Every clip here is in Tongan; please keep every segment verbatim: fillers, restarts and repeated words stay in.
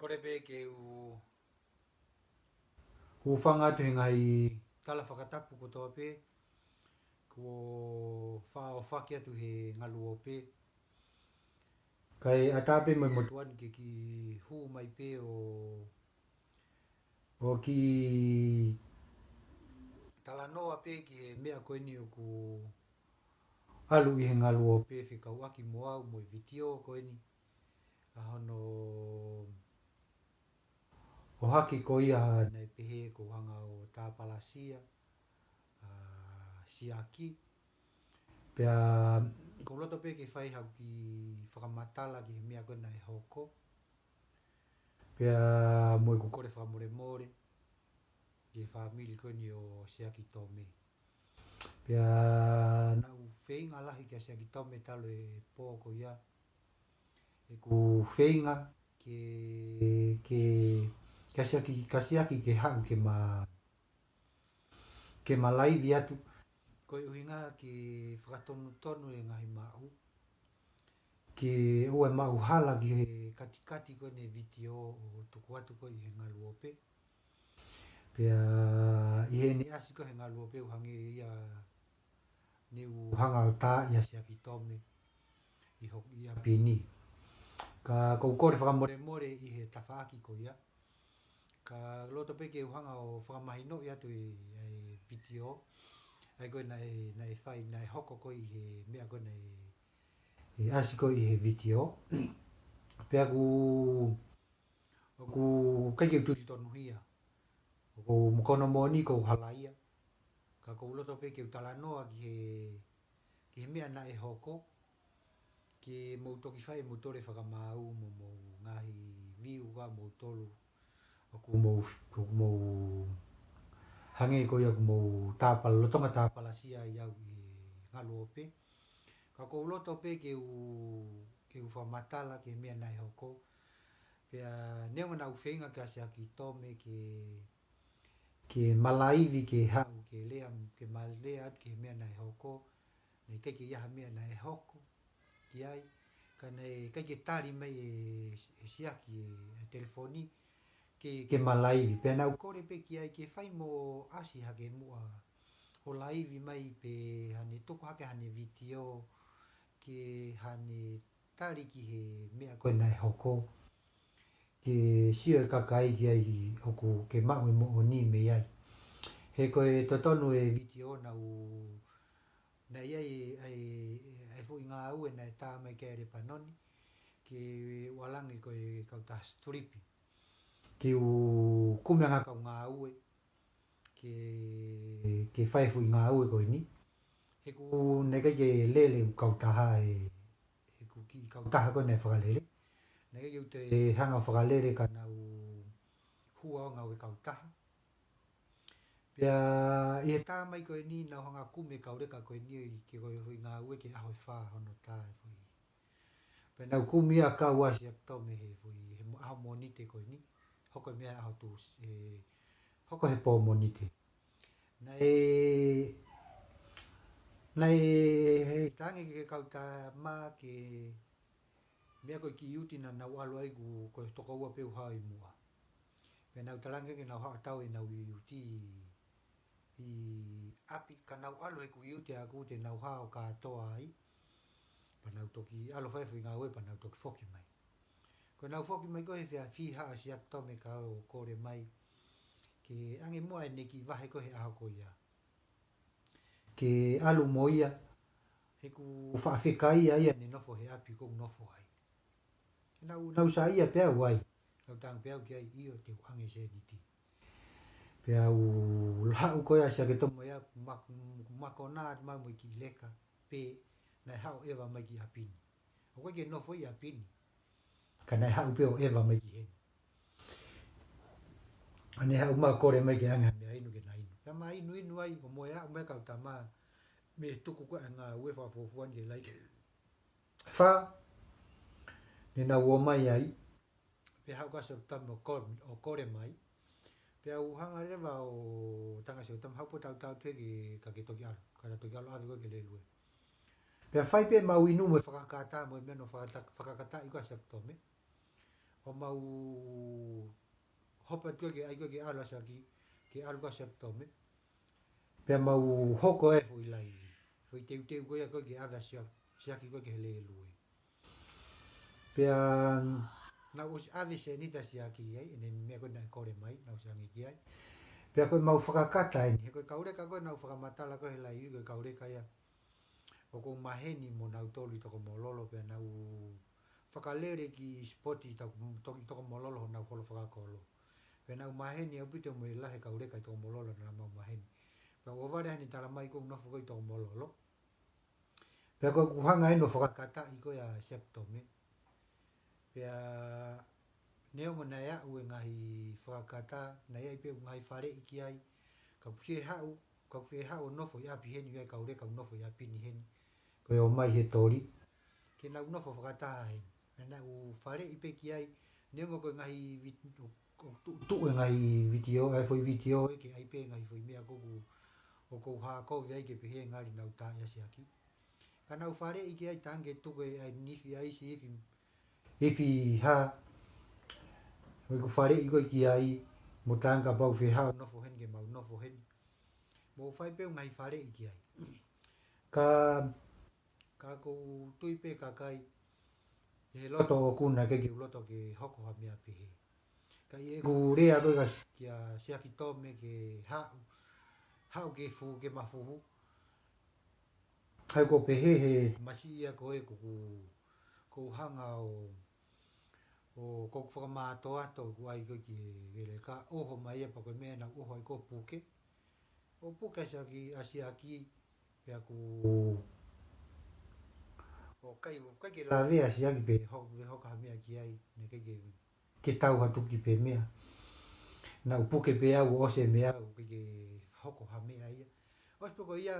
Kole pē ke u hūfanga atu he ngaahi tala fakatapu kotoa pē, kuo faʻa ʻohofaki atu he ngaluope. Kae ʻatā pē mo e motuʻa ni ke kiʻi hū mai pē ʻo, ʻo kiʻi talanoa pē ki he meʻa ko eni ʻoku ʻalu ʻi he ngaluope fekauʻaki mo au mo e vitiō ko eni. ʻA hono ʻohake ko ia naʻe pehē ʻoku ou hanga ʻo tāpalasia ʻa Siaki. Pea ʻoku ou loto pē ke fai haʻaku kiʻi fakamatala ki he meʻa ko ē naʻe hoko. Pea mo ʻeku kole fakamolemole ki he fāmili ko eni ʻo Siaki Tome. Pea naʻá ku feinga lahi kia Siaki Tome talu e pō ko ia. ʻEku feinga ke, ke, kia Siaki, kia Siaki ke haʻu ke ma, ke ma laivi atu. Ko e ʻuhinga ke fakatonutonu e ngaahi maʻu. Ke ʻoua ʻe maʻu hala ki he katikati ko eni e vitiō ʻo tuku atu ko ē ʻi he ngaluope. Pea ʻi heʻene ʻasi ko ē he ngaluope ʻoku hangē ia ne u hanga ʻo tā ʻia Siaki Tome ʻi ho-, ʻi ʻapi ni. Ka ʻoku ou kole fakamolemole ʻi he tafaʻaki ko ia. Ka loto pē ke u hanga ʻo fakamahinoʻi atu e, e vitiō. ʻA ia ko ē naʻe, naʻe fai, naʻe hoko ko ē ʻi he meʻa ko ē naʻe, e ʻasi ko ē ʻi he vitiō. Pea ʻoku, ʻoku ʻikai ke u tuli tonuhia. ʻOku ou mokono moʻoni ʻoku ou halaia. Ka ʻoku ou loto pē ke u talanoa ki he, ki he meʻa naʻe hoko. Ke mou toki fai mo tole fakamaau mo mou ngaahi viu ka mou tolu. ʻOku mou, ʻoku mou hangē ko ia ʻoku mou tāpala, lolotonga tāpalasia ai au ʻi he ngaluope. Ka ʻoku ou loto pē ke u, ke u fakamatala ki he meʻa naʻe hoko. Pea neongo naʻá ku feinga kia Siaki Tome ke, ke ma laivi ke haʻu ke lea, ke ma lea atu ki he meʻa naʻe hoko. Naʻe ʻikai ke ʻi ai ha meʻa naʻe hoko ki ai, ka naʻe ʻikai ke tali mai ʻe, ʻe Siaki e, e telefoni ke, ke ma laivi. Pea naʻá ku kole pē ki ai ke fai mo ʻasi hake muʻa ʻo laivi mai pe haʻane tuku hake haʻane vitiō ke haʻane tali ki he meʻa ko ē naʻe hoko. Ke sio e kakai ki ai ʻoku ke maʻu e moʻoni mei ai. He ko e totonu e vitiō naʻá ku, naʻe ʻi ai e, e, e foʻi ngāue naʻe tā mai ki ai e Lepanoni, ke u ʻalu ange ko e kautaha Stripe. Ke u kumi ʻa e ngaahi kau ngāue, ke, ke fai e foʻi ngāue ko eni. He ʻoku naʻe ʻikai ke lele ʻeku kautaha e, ʻeku kiʻi kautaha ko ē naʻe fakalele. Naʻe ʻikai ke u toe hanga ʻo fakalele ka naʻá ku hū ʻo ngāue kautaha. Pea ʻi he tā mai ko eni naʻá ku hanga ʻo kumi e kau leka ko eni ke ko e foʻi ngāue ki he ʻaho ʻe fā hono tā e foʻi. Pea naʻá ku kumi ʻa e kau ʻa Siaki Tome he foʻi, he mo-, ʻaho Mōnite ko eni. Hoko e meʻa ʻaho Tūs-, e, hoko he pō Mōnite. Naʻe, naʻe, he tangi ke kau tā mā ke meʻa ko e kiʻi uti naʻa nau ʻalu ai ʻoku, ko e tokoua pē ʻoku haʻu ʻi muʻa. Pea nau talaange ke nau haʻu ʻo tau ʻenau uti ʻi, ʻi ʻapi ka nau ʻalu he kiʻi uti ʻaʻaku te nau haʻu ʻo kātoa ai. Pea nau toki ʻalu fai e foʻi ngāue pea nau toki foki mai. Ko ʻenau foki mai ko ē he efiafi haʻu ʻa Siaki Tome ka ʻo kole mai. Ke ʻange muʻa ʻene kiʻi vahe ko ē he ʻaho ko ia. Ke ʻalu mo ia, he ʻoku faʻa fekauʻi ia ʻene nofo he ʻapi ʻoku ou nofo ai. Nau, nau saiʻia pē au ai, nau talaange pē au ki ai ʻio te u ʻange e sēniti. Pea u haʻu ko ia ʻa Siaki Tome ia, ʻoku ma-, ʻoku makona atu mai mo e kiʻi leka, pea naʻe haʻu ʻo ʻeva mai ki ʻapi ni. ʻOku ʻikai ke nofo ia ʻi ʻapi ni. Ka naʻe haʻu pē ʻo ʻeva mai ki heni. ʻA ʻene haʻu mai ʻo kole mai ke ʻange ha meʻa inu ke na inu. Pea ma inu inu ai, ʻo mo e haʻu mai e kau tama, mei he tuku ko ē ʻa e ngāue fakafuofua ni ke laine. Fā, ne nau ō mai ai, pea haʻu ʻa Siaki Tome ʻo ko-, ʻo kole mai. Pea u hanga leva ʻo talaange ʻa Siaki Tome haʻu pē ʻo tautau atu ke, ka ke toki ʻalu, ka ta toki ʻalu ʻave koe ke lelue. Pea fai pē ʻemau inu mo e fakakata, mo e meʻa naʻe fakata-, fakakataʻi ko ē ʻa Siaki Tome. ʻo mau hopa atu ki ai ko ē ke ʻalu ʻa Siaki, ke ʻalu ko ē ʻa Sepitome. Pea mau hoko e foʻi laivi, foʻi teuteu ko ia ko ē ke ʻave ʻa Sia-, Siaki ko ē ki he lēlue. Pea naʻa ku ʻosi ʻave e sēniti ʻa Siaki ai, ʻene meʻa ko ē naʻe kole mai, naʻa ku ʻosi ʻange ki ai. Pea ko ʻemau fakakata eni, he ko e kau leka ko ē naʻa ku fakamatala ko ē he laivi, ko e kau leka ia ʻoku ou maheni mo nautolu ʻi Tokomololo, pea naʻa ku fakalele ki he sipoti ʻi Toko-, To-, ʻi Tokomololo honau holo fakakolo. Pea naʻa ku maheni ʻaupito mo e lahi e kau leka ʻi Tokomololo naʻa mau maheni. Pea ʻohovale ʻene tala mai ʻoku ou nofo ko ē ʻi Tokomololo. Pea ko ʻeku hanga eni ʻo fakakataʻi ko ē ʻa Sepitome. Pea neongo naʻe aʻu e ngaahi fakakata, naʻe ʻi ai pē ʻeku ngaahi faleʻi ki ai, ka ʻoku ou fie haʻu, ka ʻoku ou fie haʻu ʻo nofo ʻi ʻapi heni, ʻi ai e kau leka ʻoku nofo ʻi ʻapi ni heni, ko e ō mai he toli, ke nau nofo fakataha heni. Pea naʻa ku faleʻi pē ki ai, neongo ko e ngaahi vit-, ʻo, ʻo tu-, tuʻu e ngaahi vitiō, e foʻi vitiō ē, ke ʻi ai pē ngaahi foʻi meʻa ʻoku, ʻoku ou hākovi ai ke pehē ngali naʻa ku tā ʻia Siaki. Ka naʻa ku faleʻi ki ai, talaange ke tuku e ʻai nifi ʻa isi ifi, ifi hā, ʻoku ou faleʻi ko ē ki ai, mo talaange kapau ʻe fie haʻu ʻo nofo heni ke mau nofo heni. Mo fai pē ʻeku ngaahi faleʻi ki ai. Ka, ka ʻoku ou tui pē kakai, ʻi he loto ʻoʻoku naʻe ʻikai ke u loto ke hoko ha meʻa pehē. Ka ʻi heʻeku lea ko ē kia, kia Siaki Tome ke haʻu, haʻu ke fuhu, ke ma fuhu. ʻA ia ʻoku ou pehē he masiʻi ia ko ē ʻoku, ʻoku ou hanga ʻo, ʻo ʻoku ou fakamātoato ʻoku ʻai ko ē ki he leka, ʻoho mai ia pea ko e meʻa naʻa ku ʻoho ai ko ē ʻo puke. ʻO puke ʻa Siaki, ʻa Siaki, pea ʻoku, ʻoku ʻikai, ʻoku ʻikai ke lave ʻa Siaki pe ho-, pe hoko ha meʻa ki ai, naʻe ʻikai ke, ke tau ha tuki pe meʻa. Naʻa ku puke pē au ʻo ʻosi e meʻa, ʻoku ʻikai ke hoko ha meʻa ia. ʻOsi pē ko ia,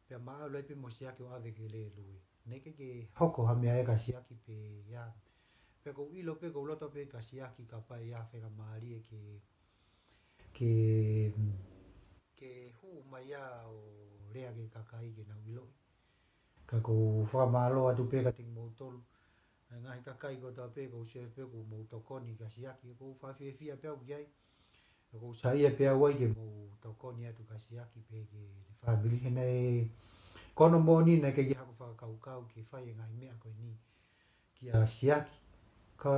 pea ma ʻalu ai pē mo Siaki ʻo ʻave ki he lēlue. Naʻe ʻikai ke hoko ha meʻa ia kia Siaki pe ia. Pea ʻoku ou ʻilo pē, ʻoku ou loto pē kia Siaki kapau ʻe ʻi ai ha faingamālie ke, ke, ke hū mai ia ʻo lea ki he kakai ke nau ʻiloʻi. Ka ʻoku ou fakamālō atu pē kiate kimoutolu. ʻA e ngaahi kakai kotoa pē, ʻoku ou sio pē ʻoku mou tokoni kia Siaki, ʻoku ou fakafiefia pē au ki ai. ʻOku ou saiʻia pē au ai ke mou tokoni atu kia Siaki pea ki he fāmili he naʻe, ko hono moʻoni naʻe ʻikai ke ʻi ai haku fakakaukau ke fai e ngaahi meʻa ko eni kia Siaki. Ka,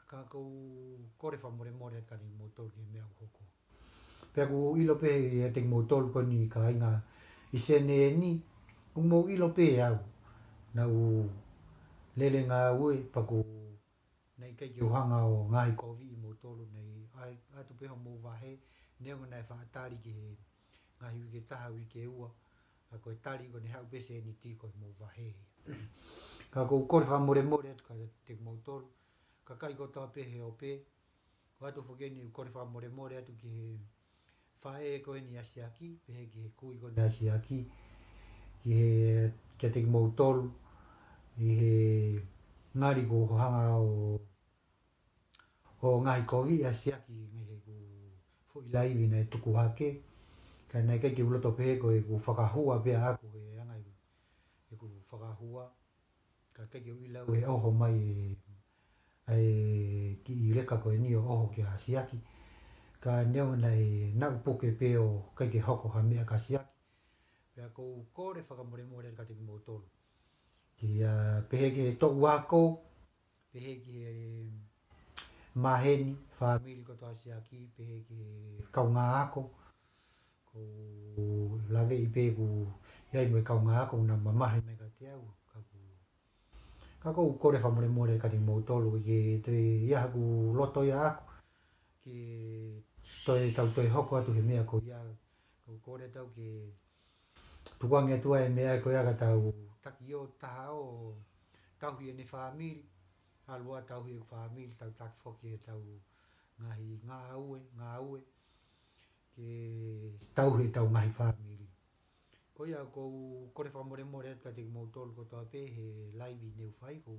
ka ʻoku ou kole fakamolemole atu kiate kimoutolu ki he meʻa ʻoku hoko. Pea ʻoku ou ʻilo pē ʻiate kimoutolu ko eni kāinga ʻi Senē ni, ʻoku mou ʻilo pē au. Naʻa ku lele ngāue pea ʻoku naʻe ʻikai ke u hanga ʻo ngaahi kovi ʻimoutolu, naʻe ʻai atu pē homou vahe, neongo naʻe faʻa tali ki he ngaahi uike taha, uike ua, ka ko e tali ko eni haʻu pē sēniti ko homou vahe. Ka ʻoku ou kole fakamolemole atu kiate kimoutolu, kakai kotoa pē he ope, ʻoatu foki eni ʻeku kole fakamolemole atu ki he faʻē ko eni ʻa Siaki, pehē ki he kui ko eni ʻa Siaki, ki he, kiate kimoutolu, ʻi he ngali ʻoku ou hanga ʻo, ʻo ngaahi kovi ʻa Siaki, ngaahi heʻeku foʻi laivi naʻe tuku hake, ka naʻe ʻikai ke u loto pehē ko ʻeku fakahua pē ʻaʻaku he anga ʻeku, ʻeku fakahua. Ka ʻikai ke u ʻilo au ʻe ʻoho mai e, ʻa e kiʻi leka ko eni ʻo ʻoho kia Siaki. Ka neongo naʻe, naʻa ku puke pē ʻo ʻikai ke hoko ha meʻa kia Siaki. Pea ʻoku ou kole fakamolemole atu kiate kimoutolu. Kia, pehē ki he toʻu ako, pehē ki he maheni, fāmili kotoa ʻa Siaki, pehē ki he kaungā ako. ʻOku ou laveʻi pē ʻoku ʻi ai mo e kaungā ako naʻa mamahi mai kiate au, ka ʻoku, ka ʻoku ou kole fakamolemole kiate kimoutolu, ʻikai ke toe ʻi ai haku loto ia ʻaʻaku ke toe tau toe hoko atu he meʻa ko ia. ʻOku ou kole atu ke tukuange atu ʻa e meʻa ko ia ka tau taki ʻo taha ʻo tauhi ʻene fāmili, ʻalu ʻo tauhi e fāmili, tau taki foki ʻetau ngaahi ngāue, ngāue, ke tauhi ʻetau ngaahi fāmili. Ko ia ʻoku ou kole fakamolemole atu kiate kimoutolu kotoa pē he laivi ne u fai, ʻoku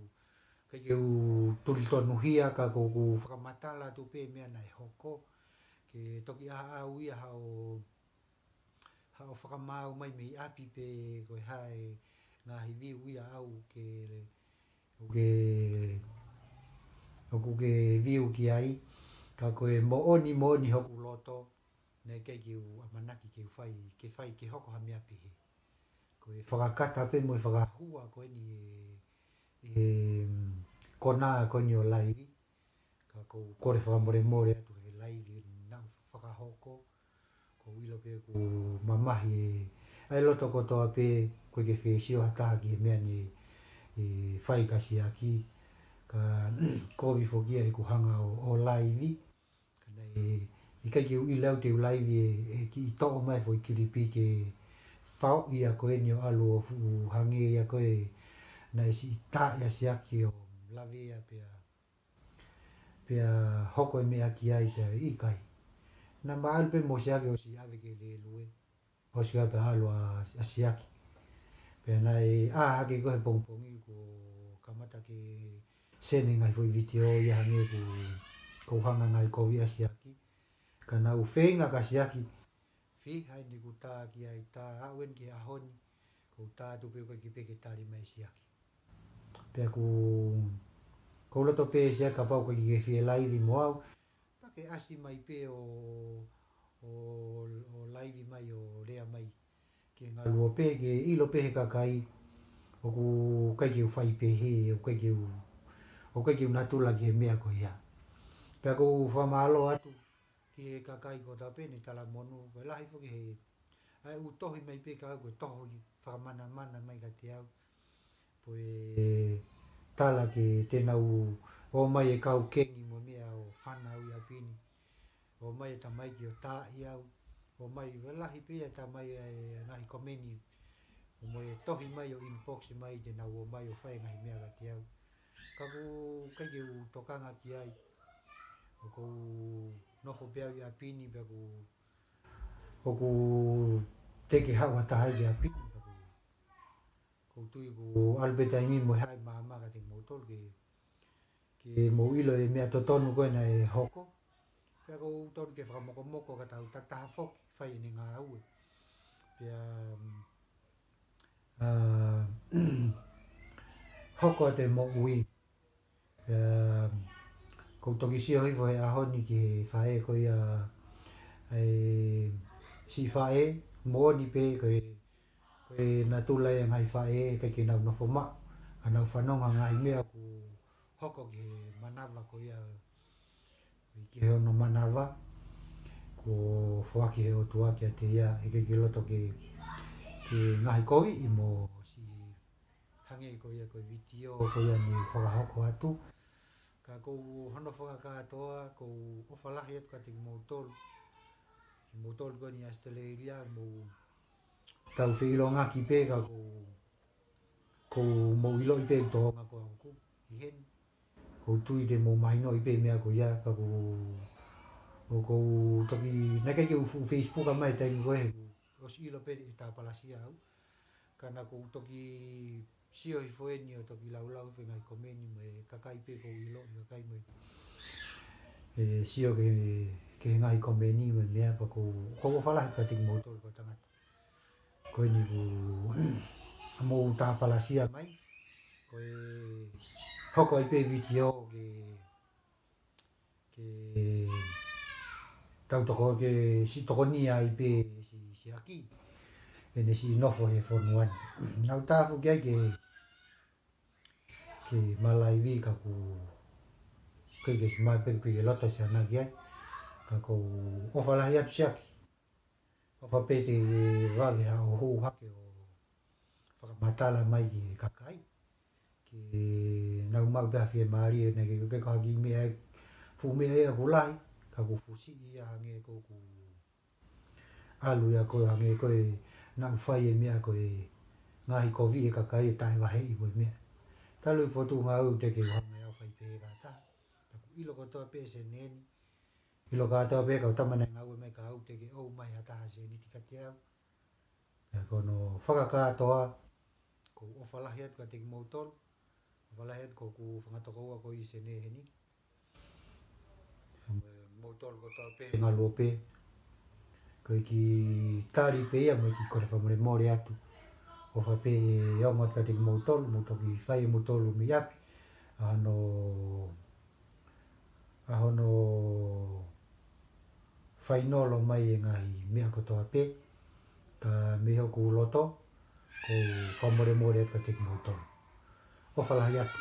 ʻikai ke u tuli tonuhia ka ʻoku ou fakamatala atu pē meʻa naʻe hoko. Ke toki ʻaʻau ia haʻo, haʻo fakamaau mai mei ʻapi pe ko e hā e ngaahi viu ia ʻaʻau ke, ke ʻoku ke view ki ai, ka ko e moʻoni moʻoni hoku loto, naʻe ʻikai ke u ʻamanaki ke u fai, ke fai, ke hoko ha meʻa pehē. Ko e fakakata pē mo e fakahua ko eni e, e, mm, konā ko eni ʻo e laivi. Ka ʻoku ou kole fakamolemole atu he laivi naʻa ku fakahoko. ʻOku ou ʻilo pē ʻoku mamahi e, ʻa e loto kotoa pē, ʻoku ʻikai ke fie sio ha taha ki he meʻa ni, e, fai ka Siaki. Ka kovi foki ia he ʻoku hanga ʻo, ʻo laivi. Ka naʻe ʻikai ke u ʻilo au te u laivi e, e kiʻi toʻo mai foʻi kilipi ke faoʻi ia ko eni ʻo ʻalu ʻo fuʻu hangē ia ko e naʻe siʻi tā ia Siaki ʻo lavea pea, pea hoko e meʻa ki ai pea ʻikai. Naʻa ma ʻalu pē mo Siaki ʻo siʻi ʻave ki he lēlue. ʻOsi ka pea ʻalu ʻa, ʻa Siaki. Pea naʻe ʻā hake ko ē he pongipongi kuo kamata ke send e ngaahi foʻi vitiō ia hangē ʻoku, ʻoku hanga ngaahi kovi ʻa Siaki. Ka naʻa ku feinga ka Siaki, fihai ni ʻoku tā ki ai, tā aʻu eni ki he ʻaho ni, ʻoku tā atu pē ʻoku ʻikai pē ke tali mai Siaki. Pea ʻoku, ʻoku ou loto pē Siaki kapau ʻoku ʻikai ke fie laivi mo au, pea ke ʻasi mai pē ʻo, ʻo, ʻo laivi mai ʻo lea mai. Ke ngaluope, ke ʻilo pē he kakai, ʻoku ʻikai ke u fai pehē, ʻoku ʻikai ke u, ʻoku ʻikai ke u natula ki he meʻa ko ia. Pea ʻoku ou fakamālō atu ki he kakai kotoa pē ne talamonū, ko e lahi foki he, ʻa e ʻū tohi mai pē ka ko e tohi fakamanamana mai kiate au. Pea ʻe tala ke te nau ō mai e kau kengi mo e meʻa ʻo fānau ʻi ʻapi ni. ʻO mai e tamaiki ʻo taaʻi au. ʻO mai ua lahi pē ia tamai e ngaahi komeni. ʻO mai e tohi mai ʻo inbox mai te nau ō mai ʻo fai e ngaahi meʻa kiate au. Ka ʻoku ʻikai ke u tokanga ki ai. ʻOku ou nofo pē au ʻi ʻapi ni pea ʻoku, ʻoku teʻeki haʻu ha taha ki ʻapi ni pea ʻoku ʻOku ou tui ʻoku ʻalu pē taimi mo e haʻi māmā kiate kimoutolu ke, ke mou ʻilo e meʻa totonu ko ē naʻe hoko. Pea ʻoku ou tonu ke fakamokomoko ka tau takitaha foki, fai ʻene ngāue. Pea, mm, ʻa, hoko atu e moʻui. Pea, ʻoku ou toki sio hifo he ʻaho ni ki he faʻē ko ia, ʻa e siʻi faʻē, moʻoni pē ko e, ko e natula ia e ngaahi faʻē, ʻikai ke nau nofo maʻu, ka nau fanongo ngaahi meʻa ʻoku hoko ki he manava ko ia, ki he ono manava, kuo foaki he ʻOtua kiate ia, ʻikai ke loto ke, ke ngaahi kovi ʻi mo siʻi hangē ko ia ko e vitiō ko ia ne fakahoko atu. Ka ʻoku ou hono fakakātoa, ʻoku ou ʻofa lahi atu kiate kimoutolu. Kimoutolu ko eni Australia, mou tau feʻilongaki pē ka ʻoku ou, ʻoku mou ʻiloʻi pē tōʻonga ko ʻeku ʻi heni. ʻOku ou tui te mou mahinoʻi pē meʻa ko ia, ka ʻoku, ʻoku ou toki, naʻe ʻikai ke u fuʻu Facebook mai taimi ko ē, ʻosi ʻilo pē ʻe tāpalasia au. Ka naʻa ʻoku ou toki sio hifo eni ʻo toki laulau hifo e ngaahi komeni mo e kakai pē ʻoku ou ʻiloʻi kakai mo e. ʻE sio ki he, ki he ngaahi komeni mo e meʻa pea ʻoku ou, ʻoku ou ʻofa lahi kiate kimoutolu kau tangata. Ko eni ʻoku mou tāpalasia mai. Ko e hoko ai pē vitiō ke ke tau toko, ke siʻi tokonia ai pē siʻi, Siaki. ʻEne siʻi nofo he fonua ni. Naʻa ku tā foki ai ke, ke ma laivi ka ʻoku, ke, ke ma pē ke, ke loto siʻana ki ai. Ka ʻoku ou ʻofa lahi atu Siaki. ʻOfa pē te vave ha ʻo hū hake ʻo fakamatala mai ki he kakai. Ke nau maʻu pē ha fiemālie, naʻe ʻikai ke, ke ko ha kiʻi meʻa, fuʻu meʻa ia ʻoku lahi, ka ʻoku fuʻu siʻi ia hangē ko ʻeku ʻalu ia ko ē hangē ko e naʻa ku fai e meʻa ko e ngaahi kovi e kakai ʻe taʻevaheʻi mo e meʻa. Talu e Potungāue teʻeki ke u hanga ʻe au ʻo fai pehē ki ha taha. Ka ʻoku ʻilo kotoa pē ʻe Senē ni. ʻIlo kotoa pē kau tama naʻe ngāue mai kia au teʻeki ʻomai ha taha sēniti kiate au. Pea ko hono fakakātoa, ʻoku ou ʻofa lahi atu kiate kimoutolu, ʻofa lahi atu ki hoku fanga tokoua ko ē ʻi Senē heni. Mo moutolu kotoa pē, ngaluope. Ko e kiʻi tali pē ia mo e kiʻi kole fakamolemole atu. ʻOfa pē ʻe ongo atu kiate kimoutolu, mou toki fai ʻe moutolu mei ʻapi. ʻA hono fainolo mai e ngaahi meʻa kotoa pē, ka mei hoku loto, ʻoku ou fakamolemole atu kiate kimoutolu. ʻOfa lahi atu.